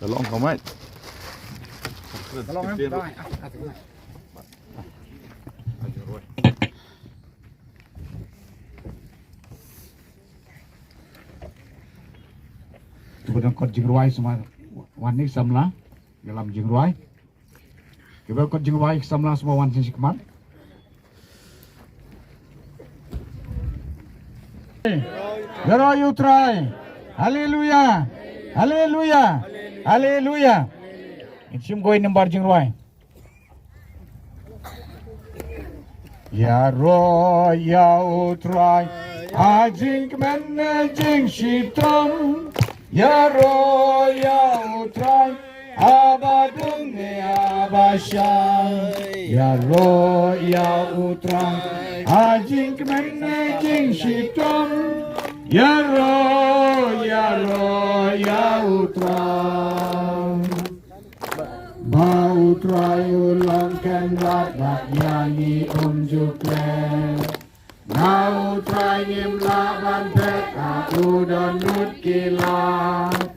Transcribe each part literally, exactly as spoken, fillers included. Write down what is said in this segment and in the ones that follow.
Ka long ka mait. Tu ka dang kot jingrwai, sma wan ni samla ïalam jingrwai. Kiba kot jingrwai samla sma wan shisha khmat. Ïaroh ïa U Trai. Haleluya. Haleluya. Haleluya. Ngin shim kawei nambar jingrwai. Ïaroh ïa U Trai ha jingkmen ne jingshitom. Ïaroh ïa U Trai haba dum ne haba shai. Ïaroh ïa U Trai ha jingkmen ne jingshitom. Ïaroh, ïaroh ïa U Trai. Ba U Trai u long kynrad bad ïa ngi um ju klet. Na U Trai ngim lah ban phet, a u don lut ki lad.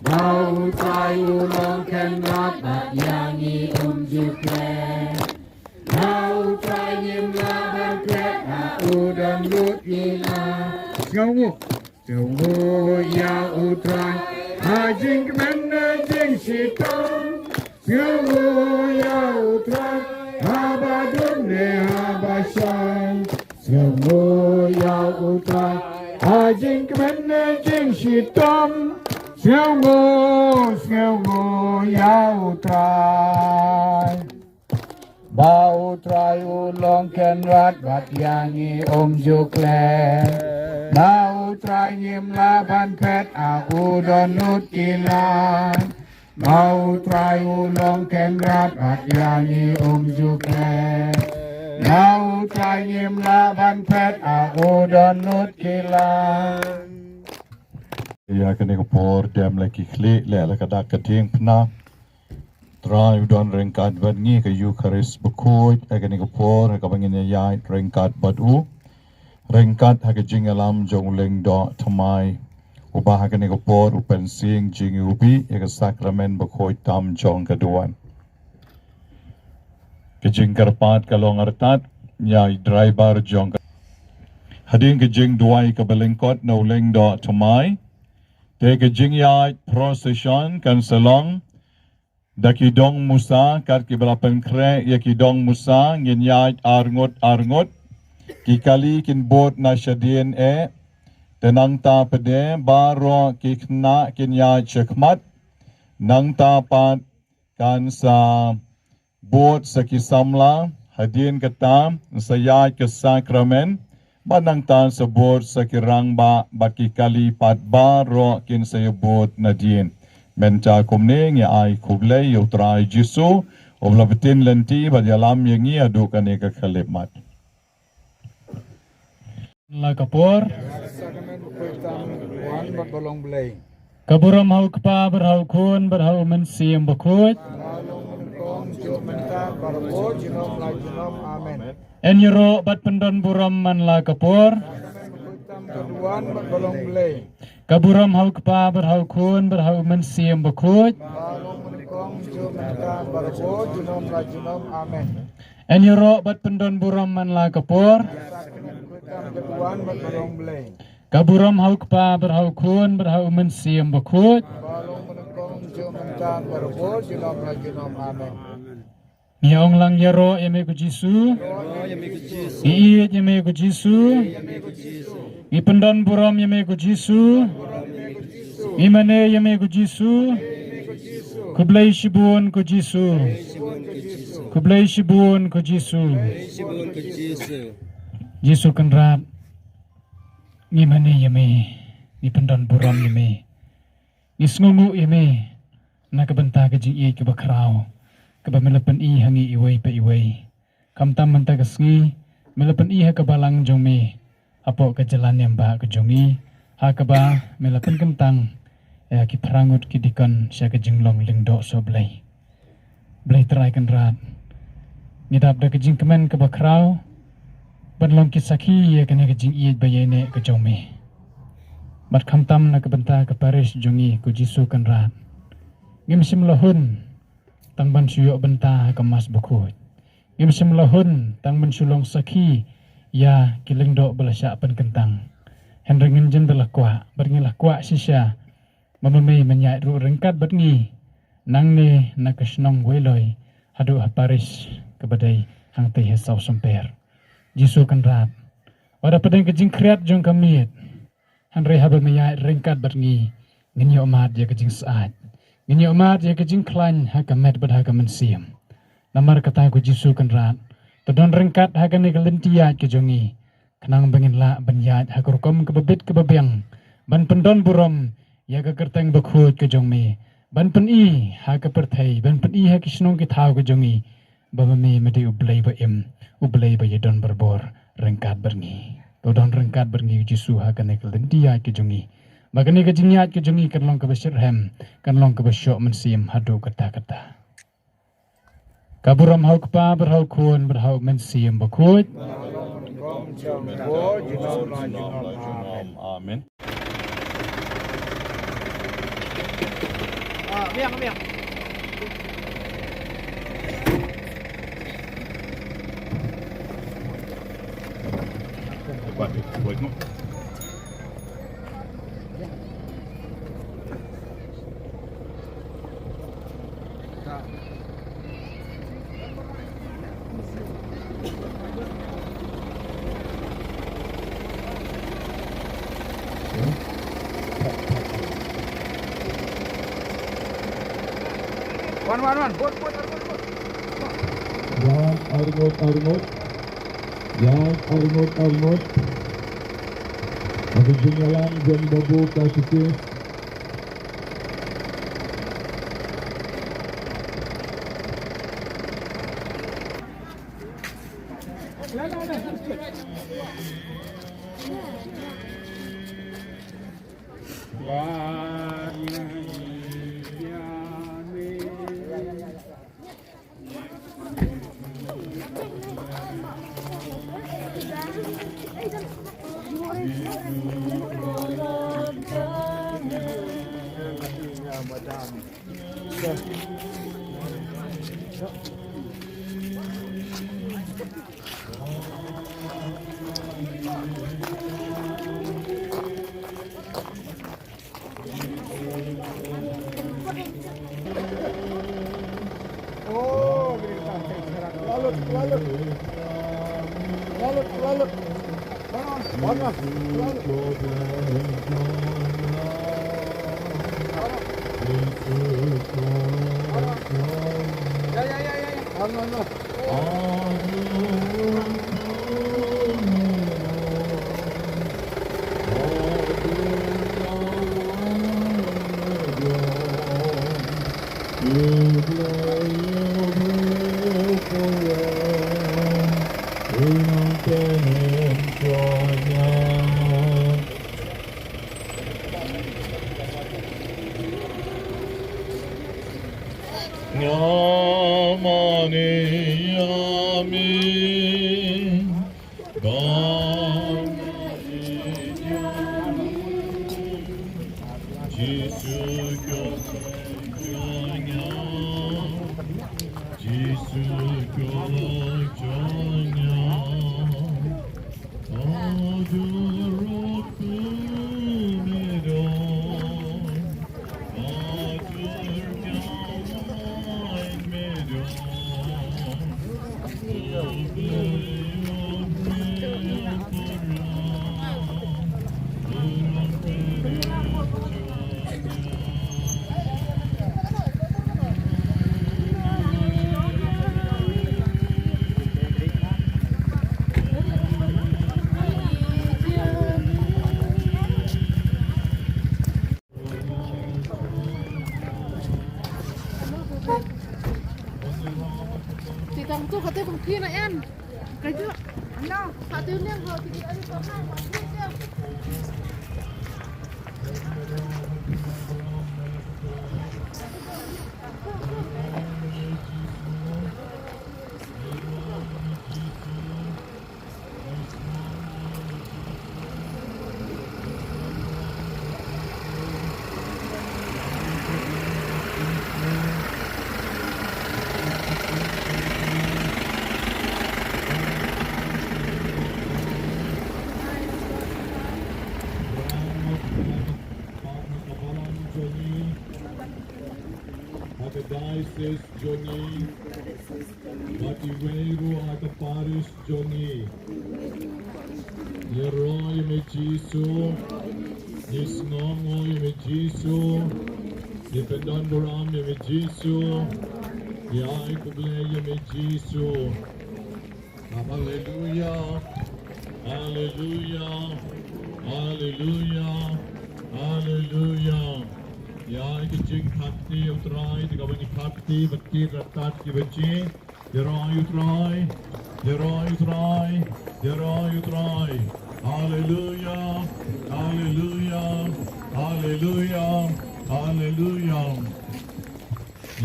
Ba U Trai u long kynrad bad ïa ngi um ju klet. Na U Trai ngim lah ban phet, a u don lut ki lad. Sngewnguh. Sngewnguh ïa U Trai ha jingkmen ne jingshitom. Sngewnguh ïa U Trai haba dum ne haba shai. Sngewnguh ïa U Trai ha jingkmen ne jingshitom. Sngewnguh, sngewnguh ïa U Trai. Ba U Trai u long kynrad bad ïa ngi um ju klet. Na U Trai ngim lah ban phet, a u don lut ki lad. Ba U Trai u long kynrad bad ïa ngi um ju klet. Na U Trai ngim lah ban phet, a u don lut ki lad. Ïa kane ka por dem la ki khlieh, leh la ka dak ka diengphna. Trai u don ryngkat bad ngi ha ka Eukharist bakhuid ha kane ka por, ha kaba ngin ïaid ryngkat bad u. Ryngkat ha ka jingïalam jong u Lyngdoh Thymmai, uba ha kane ka por u pynsngew jingïewbih ïa ka sakramen bakhuid tam jong ka duwan. Ka jingkyrpad ka long artat ïa i driver jong ka. Hadien ka jingduwai kaba lyngkot na u Lyngdoh Thymmai, te ka jingïaid procession kan sa long Da ki dong musa, kat kiba la pynkhreh ïa ki dong musa, ngin ïaid arngut arngut. Ki kali kin bud na shadien eh. Te nangta pat de baroh ki khynnah kin ïaid shakhmat. Nangta pat kan sa bud sa ki samla, hadien kata sa ïaid ka sakramen. Bad nangta sa bud sa ki rangbah bad ki kali pat, baroh kin sa ïa bud nadien. Mynta kumne ngi ai khublei ïa U Trai Jisu, uba la btin lynti bad ïalam ïa ngi haduh kane ka khyllipmat. La ka por. Ka burom ha U Kpa bad ha U Khun bad ha U Mynsiem Bakhuid. Yn ïaroh bad pyndon burom man la ka por. Ka burom ha U Kpa bad ha U Khun bad ha U Mynsiem Bakhuid. Yn ïaroh bad pyndon burom man la ka por. Ka burom ha U Kpa bad ha U Khun bad ha U Mynsiem Bakhuid. Ngi ong lang, ïaroh ïa me ko Jisu. Ngi ïeit ïa me ko Jisu. Ngi pyndon burom ïa me ko Jisu. Ngi mane ïa me ko Jisu. Khublei shibun ko Jisu. Khublei shibun ko Jisu. Jisu Kynrad, ngi mane ïa me. Ngi pyndon burom ïa me. Ngi sngewnguh ïa me na ka bynta ka jingïeit kaba khraw kaba me la pyni ha ngi iwei pa iwei. Khamtam mynta ka sngi me la pyni ha ka balang jong me, hapoh ka jylla niam ba ka jong ngi, ha kaba me la pynkyntang ïa ki phra ngut ki dikon sha ka jinglong lyngdoh soh Blei. Blei Trai Kynrad, ngi dap da ka jingkmen kaba khraw ban long ki sakhi ïa kane ka jingïeit ba ïaineh ka jong me. Bad khamtam na ka bynta ka parish jong ngi ko Jisu Kynrad, ngim shym la hun tang ban shu ïoh bynta ha ka Mass Bakhuid. Ngim shym la hun tang ban shu long sakhi ïa ki lyngdoh ba la shah pynkyntang. Hynrei ngin jin da la kwah, bad ngi la kwah shisha ba ma me men ïaid ruh ryngkat bad ngi, nangne na ka shnong Weiloi haduh ha parish kaba dei hangtei ha Sawsymper. Jisu Kynrad, wat la pdeng ka jingkhriat jong ka miet, hynrei haba me ïaid ryngkat bad ngi, ngin ïoh mad ïa ka jingsyaid, ngin ïoh mad ïa ka jingkhlaiñ ha ka met bad ha ka mynsiem. Namar kata ko Jisu Kynrad, to don ryngkat ha kane ka lynti ïaid ka jong ngi, khnang ba ngin lah ban ïaid ha ka rukom kaba bit kaba biang ban pyndon burom ïa ka kyrteng bakhuid ka jong me, ban pyni ha ka pyrthei, ban pyni ha ki shnong ki thaw ka jong ngi, ba ma me me dei U Blei ba im, U Blei ba ïadon barabor ryngkat bad ngi. To don ryngkat bad ngi Jisu ha kane ka lynti ïaid ka jong ngi, ba kane ka jingïaid ka jong ngi kan long kaba shitrhem, kan long kaba shoh mynsiem haduh katta katta. Ka burom ha U Kpa bad ha U Khun bad ha U Mynsiem Bakhuid. Amen. Wan, wan, wan. Bot, bot, bot, bot. Wan, arngut, arngut. Ïa, arngut, arngut. Aka jingïalang jong Babu Katikis. Nga mane ïa me ba nga ïeit ïa me. Jisu ko Trai jong nga. Jisu ko Trai jong nga. Ti tang tu kata kong kina yan. Kaju. Ano? Kata ni yang kau ti kira ni kau. Bad ka diocese jong ngi, bad iwei ruh ha ka parish jong ngi. Ngi ïaroh ïa me Jisu, ngi sngewnguh ïa me Jisu, ngi pyndonburom ïa me Jisu, ngi ai khublei ïa me Jisu. Haleluya. Haleluya. Haleluya. Haleluya. Ïa ki jingkhatduh ïa u Trai, te kaba ngi khatduh bad ki ratat ki bachi. Ïaroh ïa u Trai. Ïaroh ïa u Trai. Ïaroh ïa u Trai. Haleluya. Haleluya. Haleluya. Haleluya.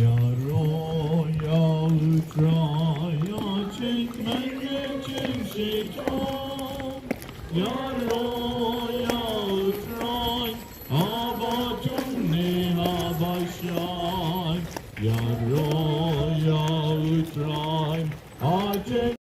Ïaroh ïa u Trai, ïa jingkmen, ïa jingshitom. Ïaroh ïa u Trai, haba jong ne haba shai. Ïaroh ïa u Trai, ha jing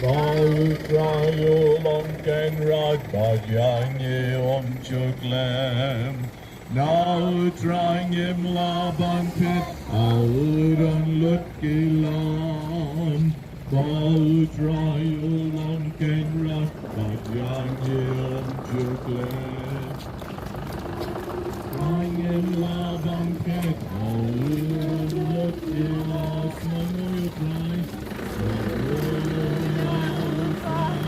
Ba u Trai u long Kynrad ba ïa ngi um ju khlem. Na u Trai ngim lah ban phet, ha u don lut ki lam. Ba u Trai u long Kynrad ba ïa ngi um ju khlem. Trai ngim lah ban phet, ha u don lut ki lam. Sngewnguh ïa u Trai.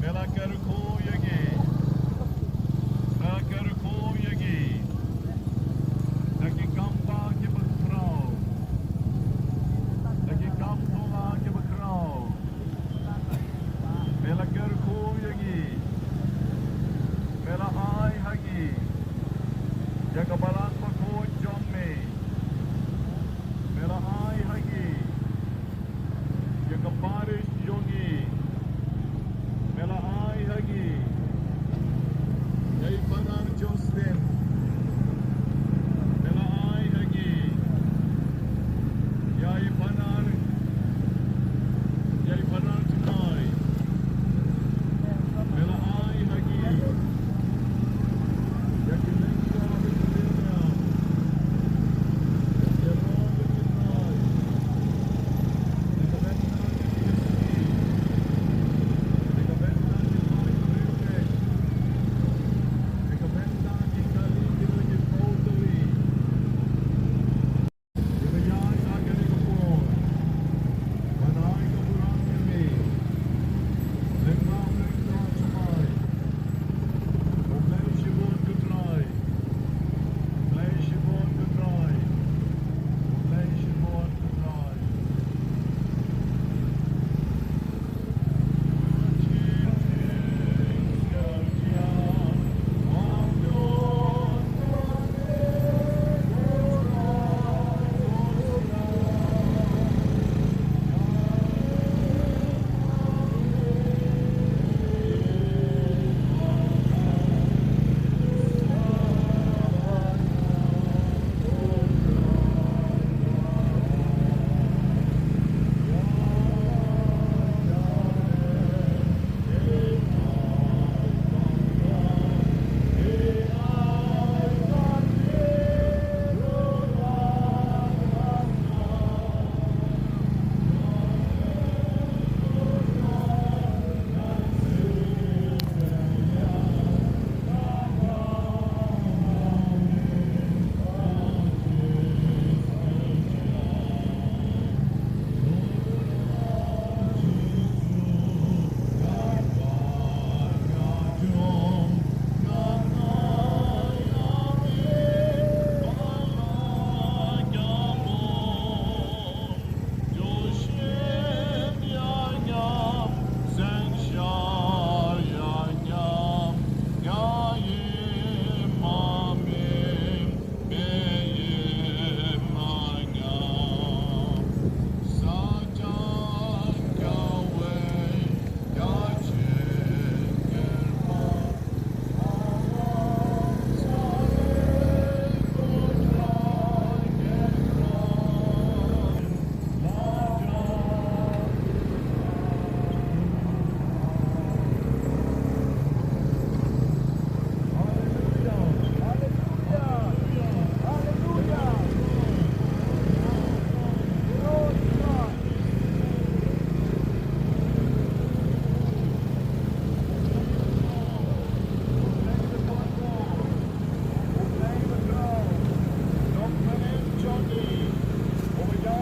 Me la kyrkhu ïa ngi. Me la kyrkhu ïa ngi. Da ki kam ba ki ba khraw. Da ki kam thola ki ba khraw. Me la kyrkhu ïa ngi. Me la ai ha ngi ïa ka balang bakhuid jong me. Me la ai ha ngi ïa ka parish jong ngi. Me la ai ha ngi ïa i Padar Justin. Me la ai ha ngi ïa i Padar, ïa i Padar Trai. Me la ai ha ngi ïa ki lengkor, ïa ki lengkor.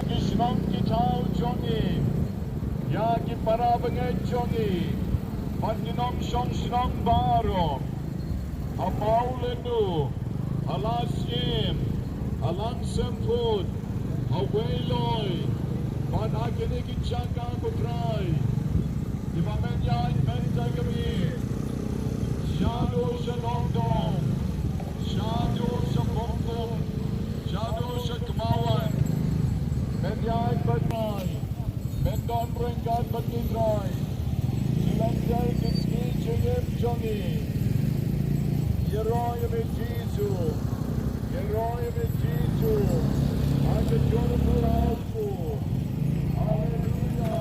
Ki shnong ki thaw jong ngi, ïa ki para bangeit jong ngi, bad ki nongshong shnong baroh, ha Mawlynnai, ha Lasiem, ha Langsymbud, ha Weiloi, bad ha kine ki jaka, ko Trai. Kiba men ïaid mynta ka miet, shaduh sha Nongdong, shaduh sha Pongkum, shaduh sha Kmawan, men ïaid bad ngi, men don ryngkat bad ngi Trai. Ki lynter ki sngi jingim jong ngi. Ïaroh ïa me Jisu, ïaroh ïa me Jisu. Ha ka jong u Trai. Haleluia.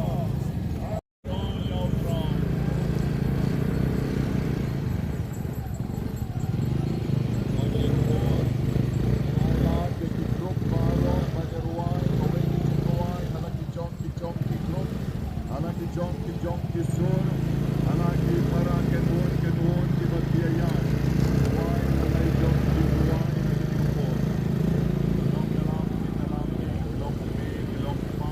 Ki jong ki jong ki sur, hala ki para ki nur ki nur kiba ki ïa ïa. Wai hala ki jong ki wai hala ki jong ki. Long kalam ki kalam ki long ki long pa.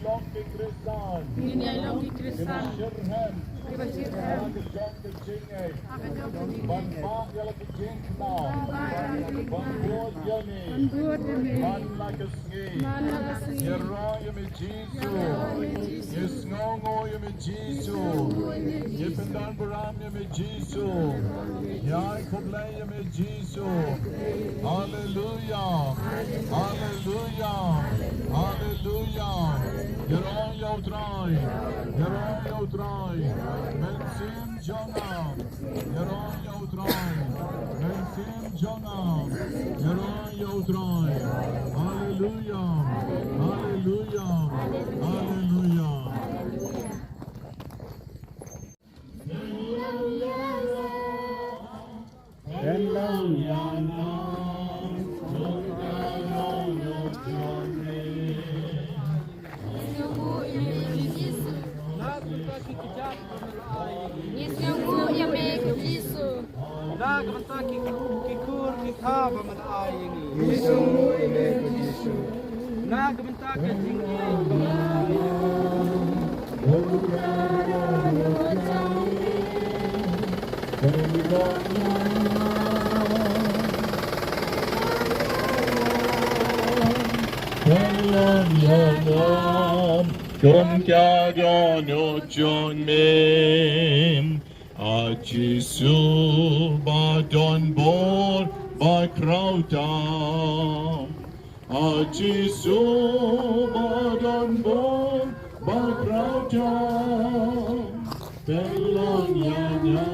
Long ki Khristan. Ngin ïa long ki Khristan. Kiba shyrkhei. Kiba shyrkhei. Ha ka jong ka jingngeit. Ha ka jong ka jingngeit. Ban pah ïa la ka jingkynmaw. Ban pah ïa la ka jingkynmaw. Ban bud ïa me. Ban bud ïa me. Man la ka sngi. Man la ka sngi. Ïaroh ïa me Jisu. Ïaroh ïa me Jisu. Ïasngewnguh ïa me Jisu. Ïasngewnguh ïa me Jisu. Ïapyndonkam ïa me Jisu. Ïai khublei ïa me Jisu. Haleluya. Haleluya. Haleluya. Ïaroh ïa U Trai. Ïaroh ïa U Trai. Mynsiem jong nga. Ïaroh ïa U Trai. Mynsiem jong nga. Ïaroh ïa U Trai. Haleluya. Haleluya. Haleluya. Ngi sngewnguh ïa me ko Jisu. Na ka bynta ki, ki kur ki kha ba me la ai ïa ngi. Ngi sngewnguh ïa me ko Jisu. Na ka bynta ka jingïeit ba me la ai ïa ngi. Kum ka dohnud jong me. A Jisu ba don bor ba khraw tam. A Jisu ba don bor ba khraw tam. Pynlong ïa nga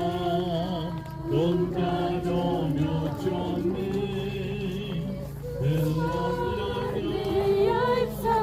kum ka dohnud jong me. Pynlong ïa nga.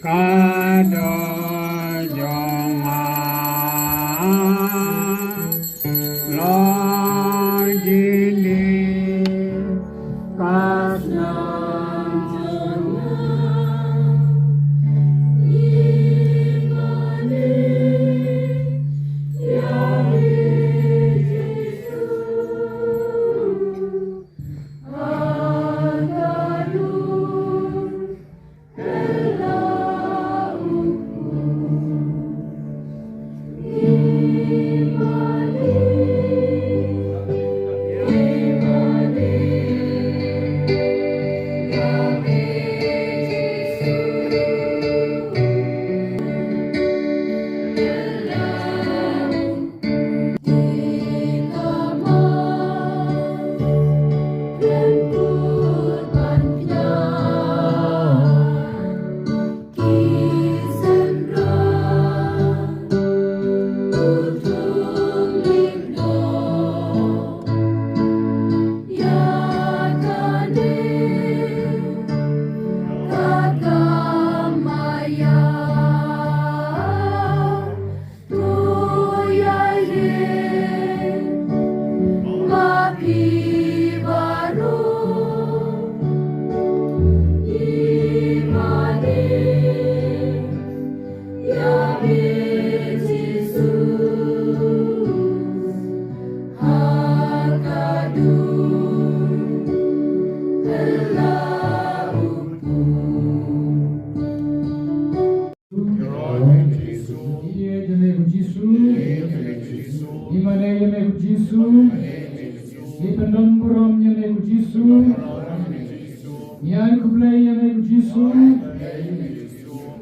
Ka da jong nga la jini ka snam.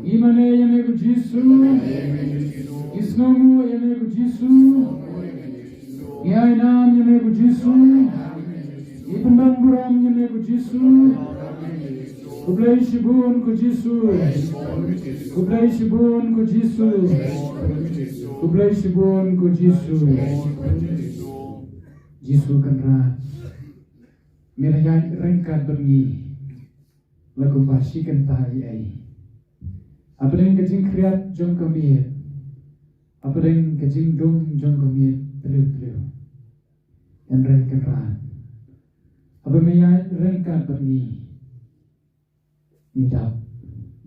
Ngi mane ïa me ko Jisu. Ngi sngewnguh ïa me ko Jisu. Ngi ai nam ïa me ko Jisu. Ngi pyndon burom ïa me ko Jisu. Khublei shibun ko Jisu. Khublei shibun ko Jisu. Khublei shibun ko Jisu. Jisu Kynrad, me la ïaid ryngkat bad ngi la kumba shi kynta eiei. Hapdeng ka jingkhriat jong ka miet, hapdeng ka jingdum jong ka miet tliew tliew. Hynrei Kynrad, haba me ïaid ryngkat bad ngi, ngi dap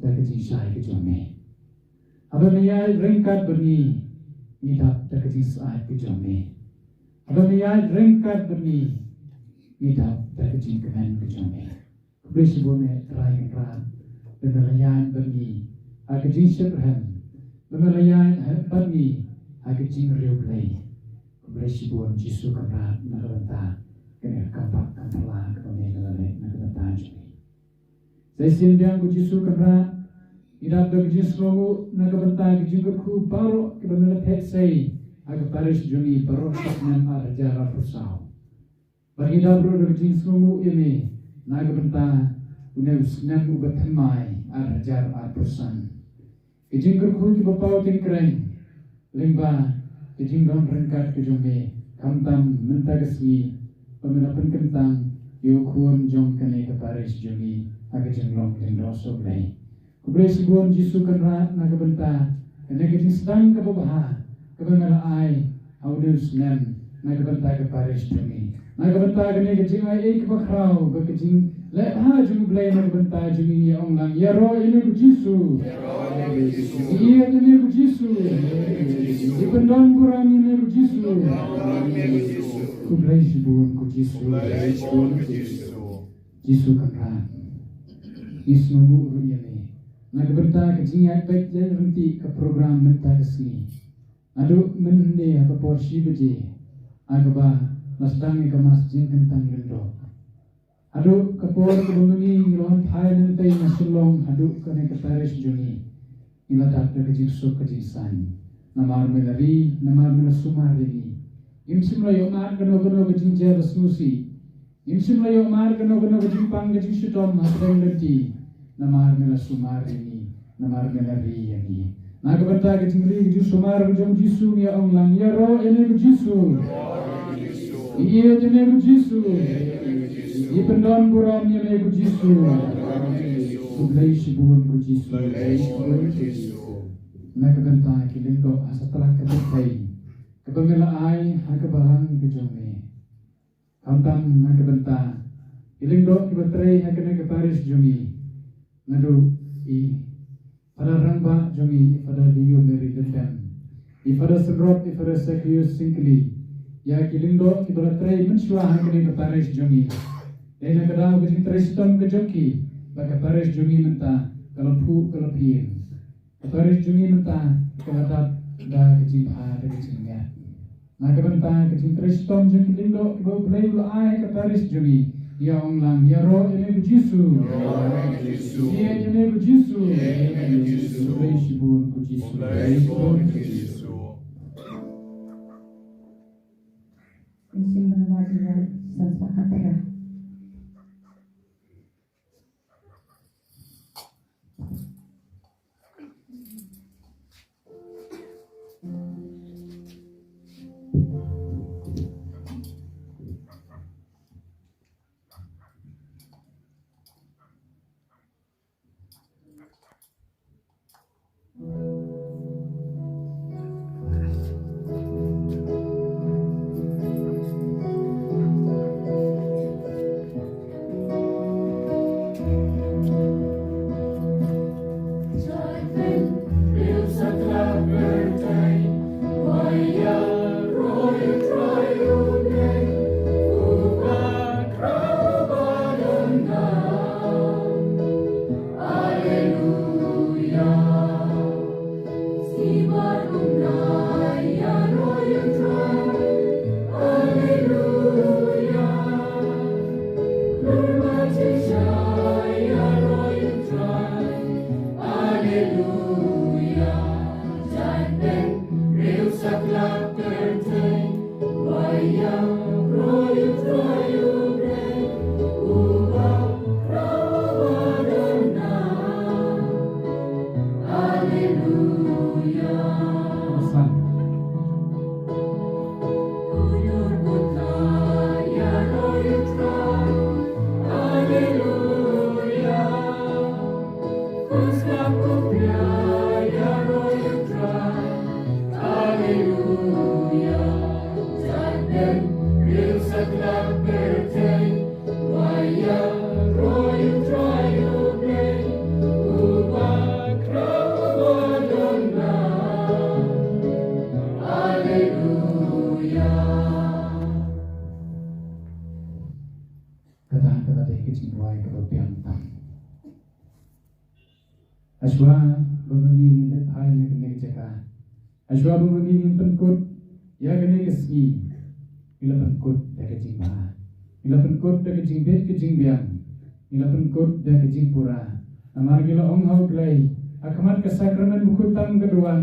da ka jingshai ka jong me. Haba me ïaid ryngkat bad ngi, ngi dap da ka jingsyaid ka jong me. Haba me ïaid ryngkat bad ngi, ngi dap da ka jingkmen ka jong me. Khublei shibun eh Trai Kynrad, ba me la ïaid bad ngi ha ka jingshitrhem, ba me la ïaid bad ngi ha ka jingriewblei. Khublei shibun Jisu Kynrad na ka bynta kane ka kam pap kam pala kaba me la leh na ka bynta jong ngi. Sa shisien biang ko Jisu Kynrad, ngi dap da ka jingsngewnguh na ka bynta ka jingkyrkhu baroh kaba me la theh sei ha ka parish jong ngi baroh snem ar hajar arphew saw. Bad ngi dap ruh da ka jingsngewnguh ïa me na ka bynta une u snem uba thymmai ar hajar arphew san. Ka jingkyrkhu kiba paw tyngkreiñ lyngba ka jingdon ryngkat ka jong me, khamtam mynta ka sngi ba me la pynkyntang ïa u khun jong kane ka parish jong ngi ha ka jinglong lyngdoh sohblei. Khublei shibun Jisu Kynrad na ka bynta kane ka jingsdang kaba bha kaba me la ai ha une u snem na ka bynta ka parish jong ngi. Na ka bynta kane ka jingai ei kaba khraw bad ka jingleh bha jong U Blei na ka bynta jong ngi, ngi ong lang, ïaroh ïa me ko Jisu. Ngi ïeit ïa me ko Jisu. Ngi pyndon burom ïa me ko Jisu. Khublei shibun ko Jisu. Jisu Kynrad, ngi sngewnguh ruh ïa me na ka bynta ka jingïaid beit ïaid ryntih ka program mynta ka sngi. Naduh mynhynne ha ka por shi baje ha kaba la sdang ïa ka Mass Jingkyntang Lyngdoh, haduh ka por kaba ma ngi ngi la wan phai na Shillong haduh kane ka parish jong ngi, ngi la dap da ka jingsuk ka jingsan. Namar me la ri, namar me la sumar ïa ngi. Ngim shym la ïoh mad kano kano ka jingjer sngewsih. Ngim shym la ïoh mad kano kano ka jingpang ka jingshitom ha pdeng lynti. Namar me la sumar ïa ngi, namar me la ri ïa ngi. Na ka bynta ka jingri ka jingsumar ka jong Jisu ngi ong lang, ïaroh ïa me ko Jisu. Ngi ïeit ïa me ko Jisu. Ngi pyndon burom ïa me ko Jisu. Khublei shibun ko Jisu. Na ka bynta ki lyngdoh ha satlak ka pyrthei kaba me la ai ha ka balang ka jong me. Khamtam na ka bynta ki lyngdoh kiba trei ha kane ka parish jong ngi, naduh i Father rangbah jong ngi, i Father Leo Mary Lyngdoh, i Father Synrop, i Father Sakius Syngkli, ïa ki lyngdoh kiba la trei mynshuwa ha kane ka parish jong ngi. Dei na ka daw ka jingtrei shitom ka jong ki ba ka parish jong ngi mynta ka la phuh ka la phieng. Ka parish jong ngi mynta ka la dap da ka jingbha da ka jingmiat. Na ka bynta ka jingtrei shitom jong ki lyngdoh kiba U Blei u la ai ha ka parish jong ngi, ngi ong lang, ïaroh ïa me ko Jisu. Ïeit ïa me ko Jisu. Khublei shibun ko Jisu. Alleluia. Jait beit briew satlak pyrthei, wai ïa U Trai U Blei, uba khraw ba don nam. Alleluia. Alleluia. Kata, kata dei ka jingduwai kaba biang tam. Hashwa ba ma ngi ngin leit phai na kane ka jaka, hashwa ba ma ngi ngin pynkut ïa kane ka sngi, ngi la pynkut da ka jingbha, ngi la pynkut da ka jingbit ka jingbiang, ngi la pynkut da ka jingpura. Namar ngi la ong ha U Blei ha khmat ka sakramen bakhuid tam ka duwan,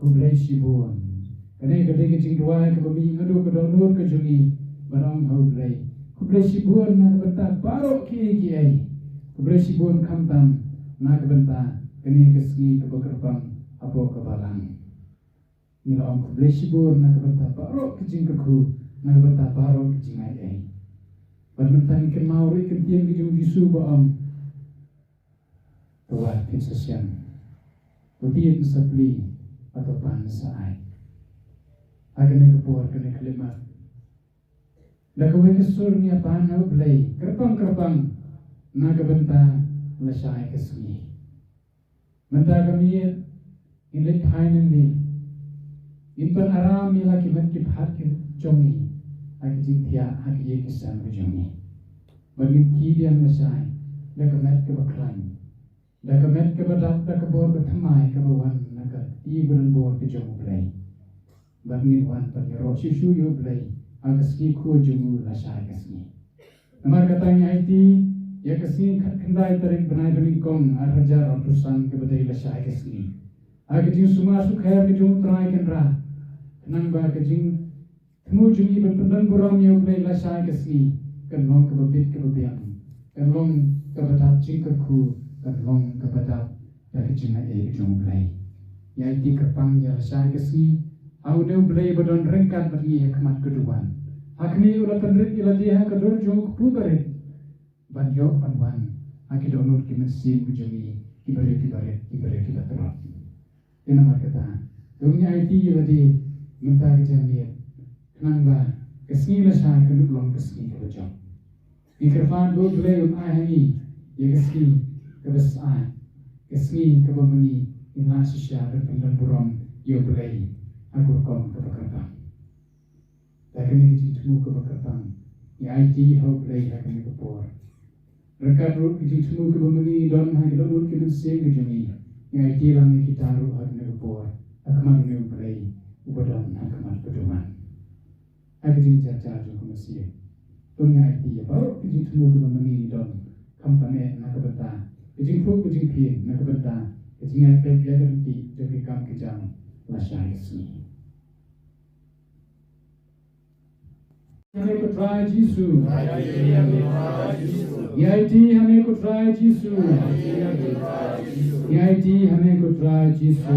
khublei shibun. Kane ka dei ka jingduwai kaba ma ngi naduh ka dohnud ka jong ngi, ban ong ha U Blei, khublei shibun na ka bynta baroh kiei kiei. Khublei shibun khamtam na ka bynta kane ka sngi kaba kyrpang hapoh ka balang. Ngi la ong khublei shibun na ka bynta baroh ka jingkyrkhu, na ka bynta baroh ka jingaiei. Bad mynta ngi kynmaw ruh ïa ka ktien ka jong U Jisu ba ong, to wad phin sa shem, to tied sa plie, bad to pan sa ai. Ha kane ka por, kane ka khyllipmat, da kawei ka sur ngi ïa pan ha U Blei kyrpang kyrpang na ka bynta lashai ka sngi. Mynta ka miet ngin leit phai nangne, ngin pynïaid ïa la ki met ki phad ki jong ngi ha ki jingthiah ha ki ïing ki sem ki jong ngi. Bad ngin khie biang lashai da ka met kaba khlaiñ, da ka met kaba dap, da ka bor bathymmai kaba wan na ka kti ba donbor ka jong U Blei. Bad ngin wan ban ïaroh shisha ïa U Blei ha ka sngi khuid jong u lashai ka sngi. Namar kata ngi aiti ïa ka sngi khatkhyndai tarik bnai ba nyngkong arhajar arphew san kaba dei lashai ka sngi, ha ka jingsumar sukher ka jong U Trai Kynrad, khnang ba ka jingthmu jong ngi ban pyndon burom ïa U Blei lashai ka sngi kan long kaba bit kaba biang, kan long kaba dap jingkyrkhu, kan long kaba dap da ka jingaiei ka jong U Blei. Ngi aiti kyrpang ïa lashai ka sngi ha une U Blei ba don ryngkat bad ngi ha khmat ka duwan. Ha khmih, u la pynrit ïa lade ha ka dur jong u kpu barit ban ïoh ban wan ha ki dohnud ki mynsiem ki jong ngi, ki briew ki barit, ki briew ki batrot. Te namar kata, to ngin aiti ïa lade mynta ka janmiet, khnang ba ka sngi lashai kan long ka sngi kaba jop. Ngi kyrpad ba U Blei un ai ha ngi ïa ka sngi kaba sah, ka sngi kaba ma ngi ngin lah shisha ban pyndon burom ïa U Blei ha ka rukom kaba kyrpang. Da kane ka jingthmu kaba kyrpang, ngi aiti ha U Blei ha kane ka por. Ryngkat ruh ka jingthmu kaba ma ngi ngi don ha ki dohnud ki mynsiem ki jong ngi, ngi aiti lang ïa kita ruh ha kane ka por ha khmat une U Blei uba don ha khmat ka duwan. Ha ka jingjar jar jong ka mynsiem, to ngi aiti ïa baroh ka jingthmu kaba ma ngi ngi don, khamtam eh na ka bynta ka jingphuh ka jingphieng, na ka bynta ka jingïaid peit ïaid ryntih jong ki kam ki jam lashai ka sngi. Hame ko Trai Jisu. Ngi aiti hame ko Trai Jisu. Ngi aiti hame ko Trai Jisu.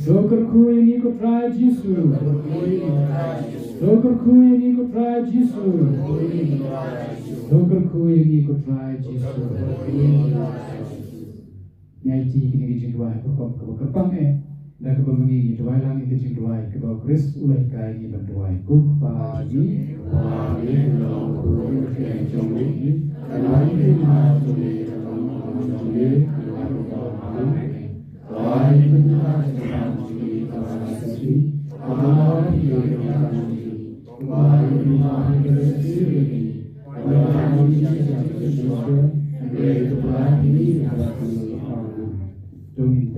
To kyrkhu ïa ngi ko Trai Jisu. To kyrkhu ïa ngi ko Trai Jisu. To kyrkhu ïa ngi ko Trai Jisu. Ngi aiti kine ki jingduwai ha ka rukom kaba kyrpang eh, da kaba ma ngi ngi duwai lang ïa ka jingduwai kaba U Khrist u la hikai ngi ban duwai. Ko Kpa jong ngi, uba ha bneng, ka long ka kyrteng jong me, ka long ka hima jong me, ka long ka mon jong me, ka long ka bynta jong me. Ka long ka bynta jong me, ka long ka bynta jong me, ka long ka bynta jong me. Kumba ha ïing ha jong ngi, kumba ha ïing ha jong ngi.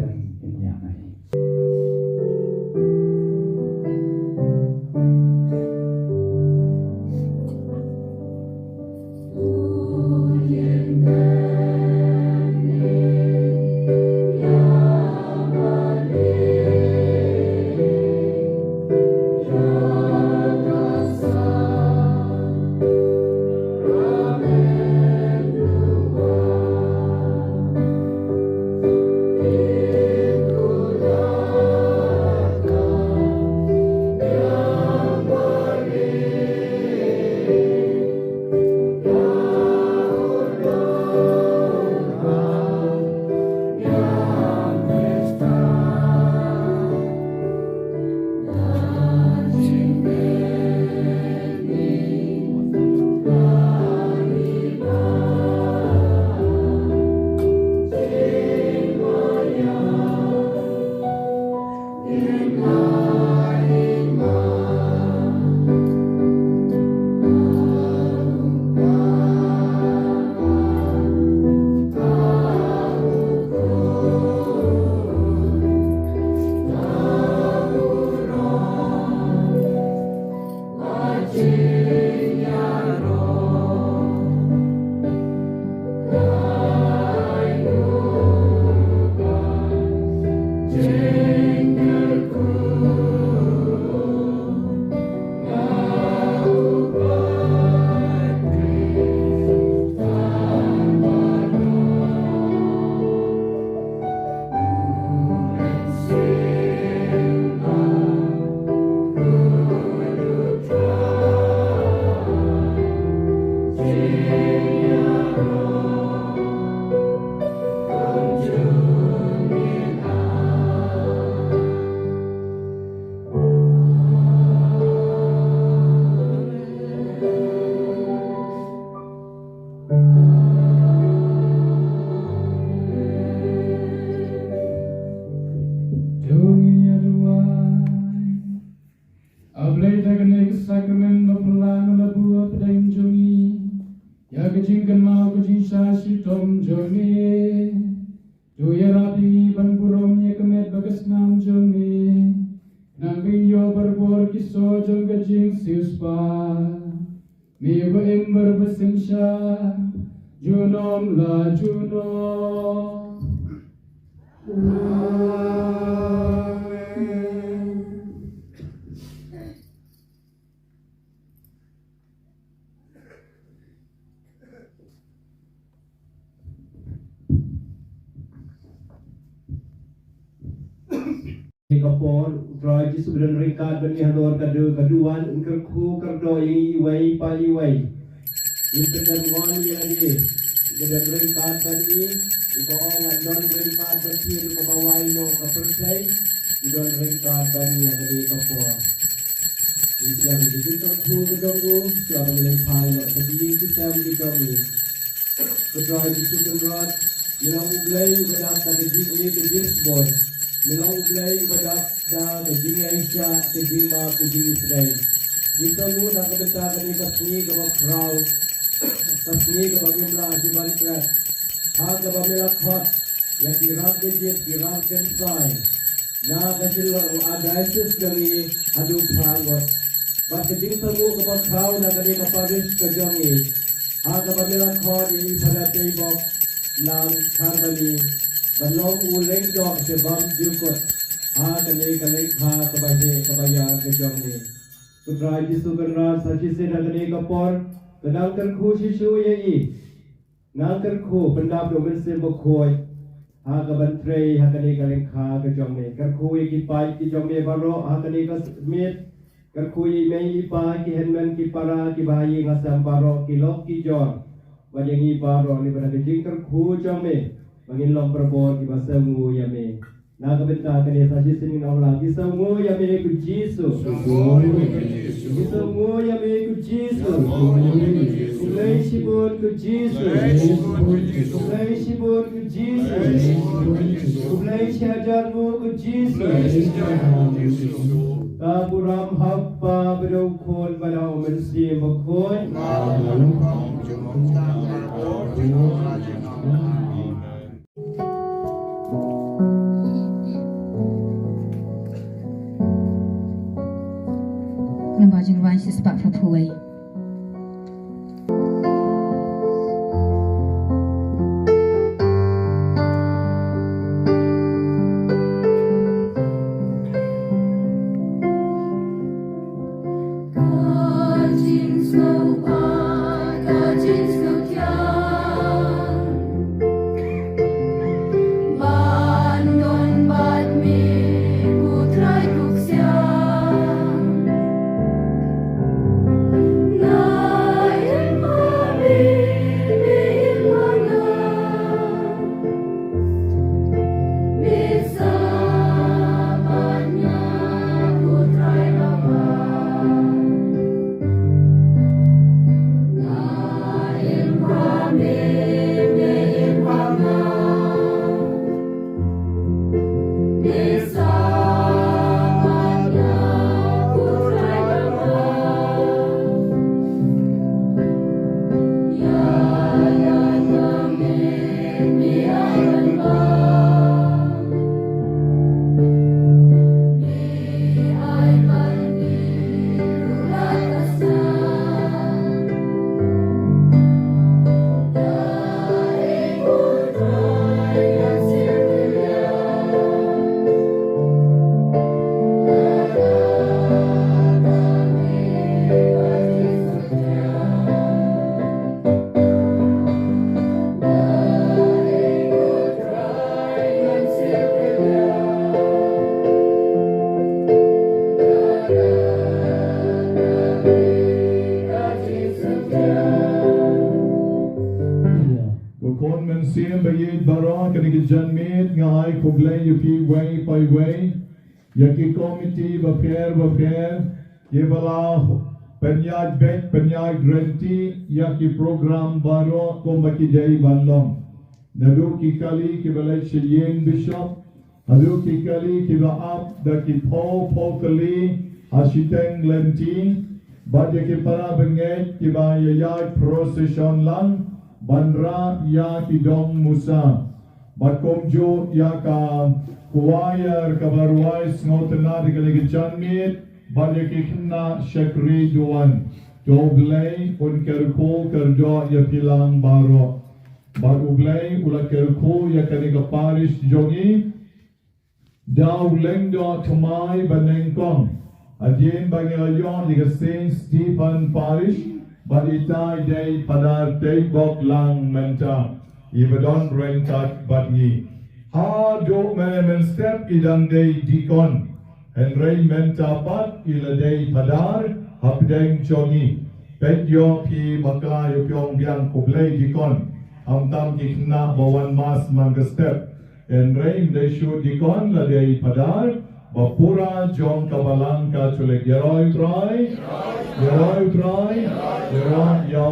Ïarap ïa ngi ban burom ïa ka met bad ka snam jong me. Nang ba ngin ïoh barabor ki soh jong ka jingsiewspah. Me ba im bad ba synshar junom la junom. Amen. Ka por, U Trai Jisu ba don ryngkat bad ngi halor ka du-, ka duwan, un kyrkhu kyrdoh ïa ngi iwei pa iwei. Ngin pyndem wan ïa lade, uba don ryngkat bad ngi, uba ong, ngan don ryngkat bad phi haduh kaba wai noh ka pyrthei, u don ryngkat bad ngi ha kane ka por. Ngi pdiang ïa ka jingkyrkhu ka jong u, sha ba ngi leit phai noh sha ki ïing ki sem ki jong ngi. Ko Trai Jisu Kynrad, me long U Blei uba dap da ka jingïeit ka jingsbun. Me long U Blei uba dap da ka jingïaishah, ka jingmap, ka jingisynei. Ngi sngewnguh na ka bynta kane ka sngi kaba khraw, ka sngi kaba ngim lah shuh ban klet, ha kaba me la khot ïa ki rangkynjit, ki rangkynsai na ka Shillong Archdiocese jong ngi haduh phra ngut. Bad ka jingsngewnguh kaba khraw na kane ka parish ka jong ngi, ha kaba me la khot ïa i Phadar Teibok Langkharmani ban long u lyngdoh sha bymjukut ha kane ka lyngkha kaba heh kaba ïar ka jong ngi. Ko Trai Jisu Kynrad, sa shisien ha kane ka por, ka dang kyrkhu shisha ïa i. Ngan kyrkhu pyndap da U Mynsiem Bakhuid ha kaban trei ha kane ka lyngkha ka jong me. Kyrkhu ïa ki paid ki jong me baroh ha kane ka miet. Kyrkhu ïa i mei i pa, ki hynmen ki para, ki bahaïing hasem baroh, ki lok ki jor, bad ïa ngi baroh, lyngba ka jingkyrkhu jong me, ba ngin long parabor kiba sngewnguh ïa me. Na ka bynta kane sa shisien ngin ong lang, ngi sngewnguh ïa me ko Jisu. Ngi sngewnguh ïa me ko Jisu. Khublei shibun ko Jisu. Khublei shibun ko Jisu. Khublei shihajar nguh ko Jisu. Ka burom ha U Kpa bad ha U Khun bad ha U Mynsiem Bakhuid. Nambar jingrwai shispah phraphew wei. Ko Khun Mynsiem Baieit baroh, kane ka janmiet nga ai khublei ïa phi iwei pa iwei, ïa ki komiti bapher bapher kiba la pynïaid beit pynïaid ryntih ïa ki program baroh kumba ki dei ban long. Naduh ki kali kiba leit sha ïing bishop, haduh ki kali kiba ap da ki phew phew tylli ha shiteng lynti, bad ïa ki para bangeit kiba ïaid procession lang ban rah ïa ki dong musa. Bad kumjuh ïa ka choir kaba rwai sngewtynnad ïa kane ka janmiet, bad ïa ki khynnah shakri duwan. To U Blei un kyrkhu kyrdoh ïa phi lang baroh. Bad U Blei u la kyrkhu ïa kane ka parish jong ngi da u lyngdoh thymmai ba nyngkong. Hadien ba ngi la ïoh ïa ka Saint Stephen Parish, bad ita i dei Padar Teibok lang mynta, iba don ryngkat bad ngi. Haduh mynstep i dang dei deacon, hynrei mynta pat i la dei Padar hapdeng jong ngi. Peit ïoh phi bakla ïoh phi ong biang, khublei deacon. Khamtam ki khynnah ba wan mass man ka step. Hynrei ym dei shuh deacon, la dei Padar ba pura jong ka Balang Katholik. Ïaroh ïa U Trai. Ïaroh ïa U Trai. Ïaroh ïa